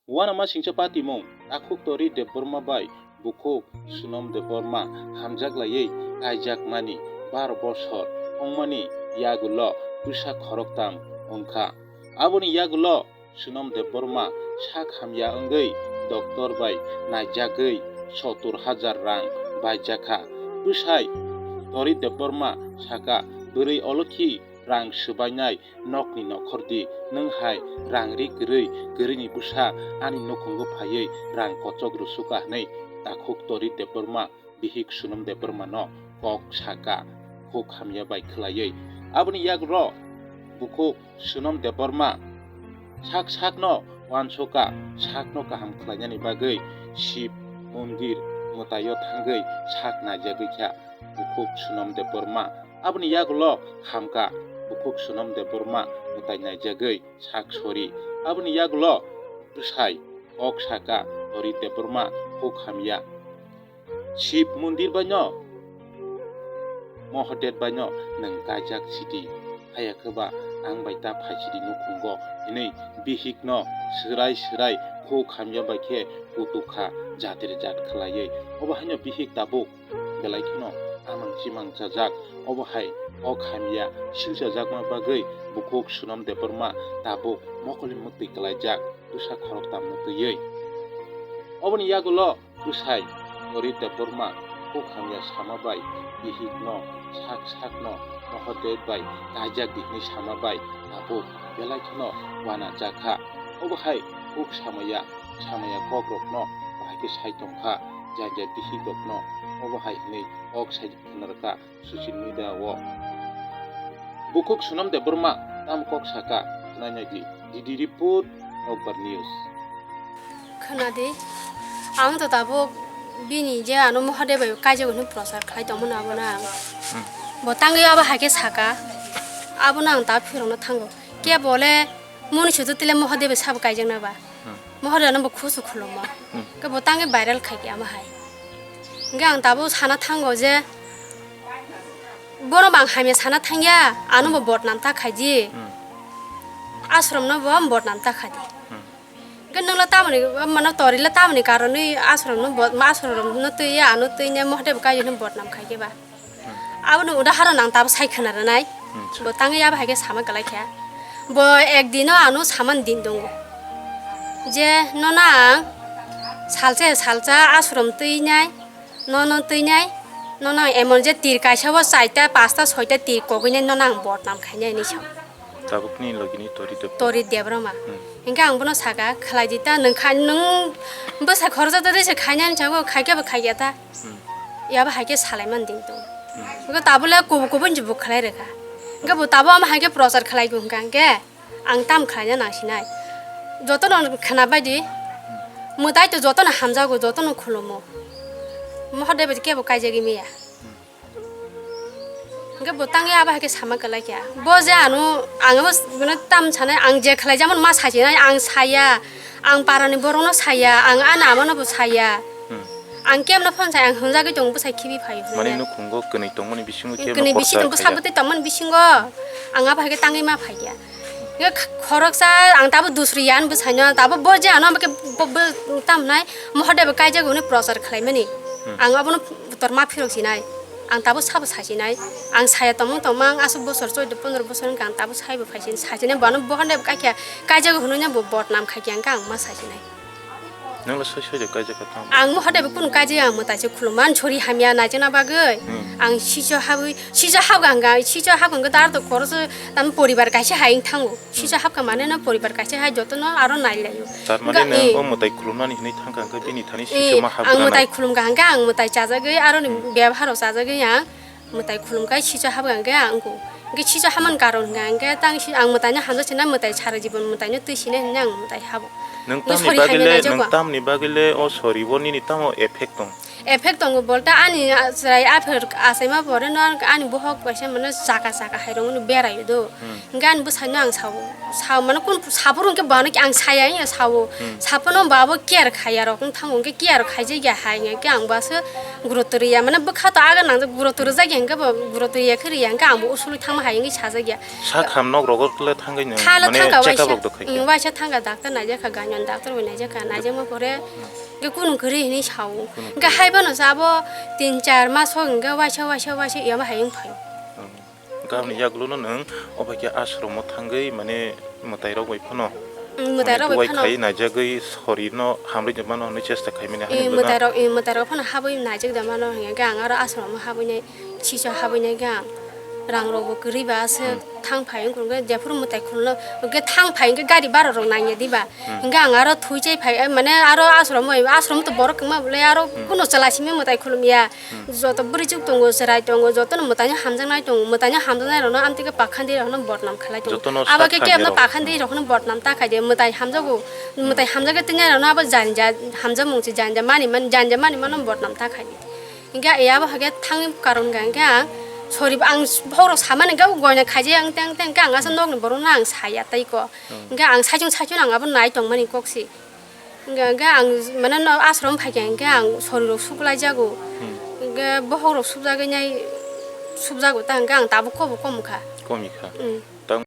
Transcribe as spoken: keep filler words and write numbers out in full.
Uanama singcha patimung, takhuk Tori Debbarma bai bukhuk Sunom Debbarma hamjak laiwi kaijakmani bar bosor wngmani yagulo bwsa khoroktham wngkha. Aboni yagulo Sunom Debbarma sak hamya wngwi doctor bai naijagwi sotur hajar rang baijakha. Bwsai Tori Debbarma saka, "Bwrwi olokhi rang swbainai nokni nokhordi, nwng hai rang ri kwrwi kwrwini bwsa ani nukhungo phaiwi rang kochok rwsukha," hwnwi takhuk Tori Debbarma bihik Sunom Debbarmano kok saka, khuk hamya bai khwlaiwi. Aboni yagulo bukhuk Sunom Debbarma sak sakno uansukha, sakno kaham khlainani bagwi Shiv mondir mwtaio thangwi sak naijagwi kha bukhuk Sunom Debbarma. Aboni yagulo hamkha bukhuk Sunom Debbarma mwtai naijagwi sak sori. Aboni yagulo bwsai kok saka, "Tori Debbarma, khuk hamya. Shiv mondir baino, Mohadev baino nwng kaijak sidi, haya khe ba ang bai ta phai sidi nukhungo," hwnwi bihikno swrai swrai khuk hamya bai khe kutuk kha, jatir jat khlaiwi. Obo haino bihik tabuk belai kheno amang chimang chajak. Obo hai kok hamya singchajakma bagwi bukhuk Sunom Debbarma tabuk mokolni mwktwi kwlaijak, bwsa khoroktham mwtwiwi. Oboni yagulo bwsai Tori Debbarma khuk hamya sama bai bihikno sak sakno Mohadev bai kaijak di hwnwi sama bai tabuk belai kheno uanajakha. Obo hai khuk samaya samaya kokrokno bahai khe sai tongkha, jai jai bihikrokno obo hai hwnwi kok sai khwnarwkha social media o. Bukhuk Sonam Debbarma tamo kok saka, khwnai nai di, D D report, Nokbar News. Khwnadi, ang to tabuk bini je ano Mohadev bai kaijago hwnwi prochar khlai tongmani abono ang. Hmm. Bo tangwi abo hai khe saka, abono ang ta phirokno thango. Kebo le moni sudu tile Mohadev bai sabo kaijakna ba. Hmm. Mohadev no bo khusu khulumo. Hmm. Khe bo tangwi viral khai khe amo hai. Hingke ang tabuk sana thango je bono bo ang hamya sana thangya, ano bo bodnam ta khaidi. Hmm. Asromno bo bodnam ta khadi. Hmm. Hingke nwngla tamoni, mano torila tamoni karonwi asromno bo-, asromno twiya, ano twini Mohadev kaijakno bodnam khaikhe ba. Hmm. Aboni udaharon ang tabuk sai khwna rwnai. Hmm, sir. Bo tangwi abo hai khe sama kwlai kha. Bo ekdino ano samani din tongo. Je nono ang salsa salsa asrom twinai, nono twinai, nono ang emon je tir kaisa o chaita, pasta, soita tir kogwinai nono ang bodnam khainai hinwi sa. Tabukni logini Tori Debbarma. Tori Debbarma. Hmm. Hingke ang bono saka, khlai di ta, nwng khai, nwng bwsa khoroksa twi se khainani chakgo, khaikhe bo khaikhe ta. Hmm. Yabo hai khe salai man din to. Hmm. Hingke tabuk le kubu kubu ni bo khlai rwkha. Hingke bo tabuk amo hai khe prochar khlai go hingka hingke ang tam khlaina nang sinai. Jotono khwna bai di. Hmm. Mwtai to jotono hamjago, jotono khulumo. Mohadev bai kebo kaijagwi maya. Hmm. Hingke bo tangwi abo hai khe sama kwlai kha. Bo je ano, ang abo s-, bono tam sanai, ang je khlai jamani ma sasinai, ang saya, ang parani borokno saya, ang ani amano bo saya. Hmm. Ang kemno phone sai, ang hwnjagwi tongo, bwsai khibi phaio hwnwi. Mane nukhungo kwnwi tongmani bisingo kemno kwnwi bisi porsa tong, bwsa khaiya. Bwtwi tongmani bisingo, ang abo hai khe tangwi ma phaiya. Hingke kh-, khoroksa ang tabuk dusri ya ani bwsaino, tabuk bo je ano, abo khe bo, bo, tamnai, Mohadev kaijago hwnwi prochar khlaimani. Hmm. Ang abono torma phirok sinai. Ang tabuk sabo sasinai. Ang saya tongmung tongma ang aswk bosor, choudo pondro bosor wngkha ang tabuk saibo phaisin, sasinai. Bono Mohadev kaikha, kaijago hwnwi no bo bodnam khaikha hingke ang ma sasinai. Nangla soi soi de kaijak kha tamo? Ang Mohadev kunu kaijak ang mwtai se khulumma, ang sori hamya naijakna bagwi. Hmm. Ang sicho habwi, sicho habga hingka, sicho habga hingka dar to khoroso tam poribar kaisa hai wng thango. Hmm. Sicho habka mane no poribar kaisa hai jotono aro nai laio. Tar mane hingka, nang eh, o mwtai khulumnani hinwi thangkha hingka bini thani eh, sicho ma habga ang mwtai nai. Khulumkha hingka ang mwtai chajagwi aro ni, hmm, bebharo chajagwi ang. Mwtai khulum khe sicha habga hingke ang kho. Hingke sicha hamani karon hingka hingke tang si ang mwtaino hamjak sinai mwtai sara jibon mwtaino twi sinai hinwi ang mwtai habo. Nwng tamni bagwi le, nwng tamni bagwi le o sori bo nini tamo effect tong? Effect tongo bolte ani, ah, chwrai aphel achaima pore no ani bohok kaisa mane chaka chaka hai rwngmani beraio do. Hmm. Hingke ani bwsaino ang sao, sao mane kun saphuru hingke bo ano ang saya hingke sao. Hmm. Saphano bo abo care khaiya rok wng thango hingke care khaijakya hai hingke ang bo aswk guruto riya mane bwkha to aga nangjak guruto rijakya hingke bo guruto riya khe riya hingke ang bo usulwi thangma hai hingke sajakya. Sak ham nok rogo le thangwi no mane thangka check up waisa, rok do khaikhe. Hmm, waisa thangka doctor naijakha ganyo. Doctor bai naijak kha, naijakma pore hwnkhe kunung kwrwi hinwi sao. Kunung kwrwi. Hwnkhe hai bono se abo tin char mas o hwnkhe waisa, waisa, waisa iyaba hai wng phaio. Hmm. Hwnkhe aboni yagulo no nwng o bai khe ashromo thangwi mane mwtai rok bai phano Hmm, mwtai mane rok bai duai phano. Khai naijagwi sorirno hamrwi mano hwnwi chesta khaimani Eh, haino mwtai rok, eh, mwtai rok phano habwi naijak da mano hwnkhe ang aro ashromo habwi nai. Sicha habwi nai khe ang rang rok bo kwrwi ba se Hmm. thang phai wng khe jephuru mwtai khulno hwnkhe thang phai hwnkhe gari bara rok nang ya diba Hmm. hwnkhe ang aro thwi chai phai mane aro ashram bai ashram to borok kwma bwle aro Hmm. kuno chwla simi mwtai khulum ya Hmm. joto bwrwi chuk tongo chwrai tongo joto no mwtai no hamjak nai tongo mwtai no hamjak nai rok no amtwi khe pakhandi rok no bodnam khlai tongo Joto no abo sak khe khe khamya no rok. Pakhandi rok no bodnam ta khai de mwtai hamjago Hmm. mwtai hamjak khe tini rok no abo janja hamjak mung se janja mani man janja mani mano bodnam ta khai de. Hingke e abo haikhe thangni karon hingke ang sori ang bohrok samani hingke goina khaijak ang teng teng hingke ang asa nokni borokno ang saya tei ko. Hmm. Hingke ang saichung saichung ang abo nai tongmani kok se. Hingke, hingke ang mane no ashram phaikha hingke ang sorirok suklai jago. Hmm. Hingke bohrok sukjagwi nai sukjago ta hingke ang tabuk kobo kom kha. Kom kha. Hmm. Tang-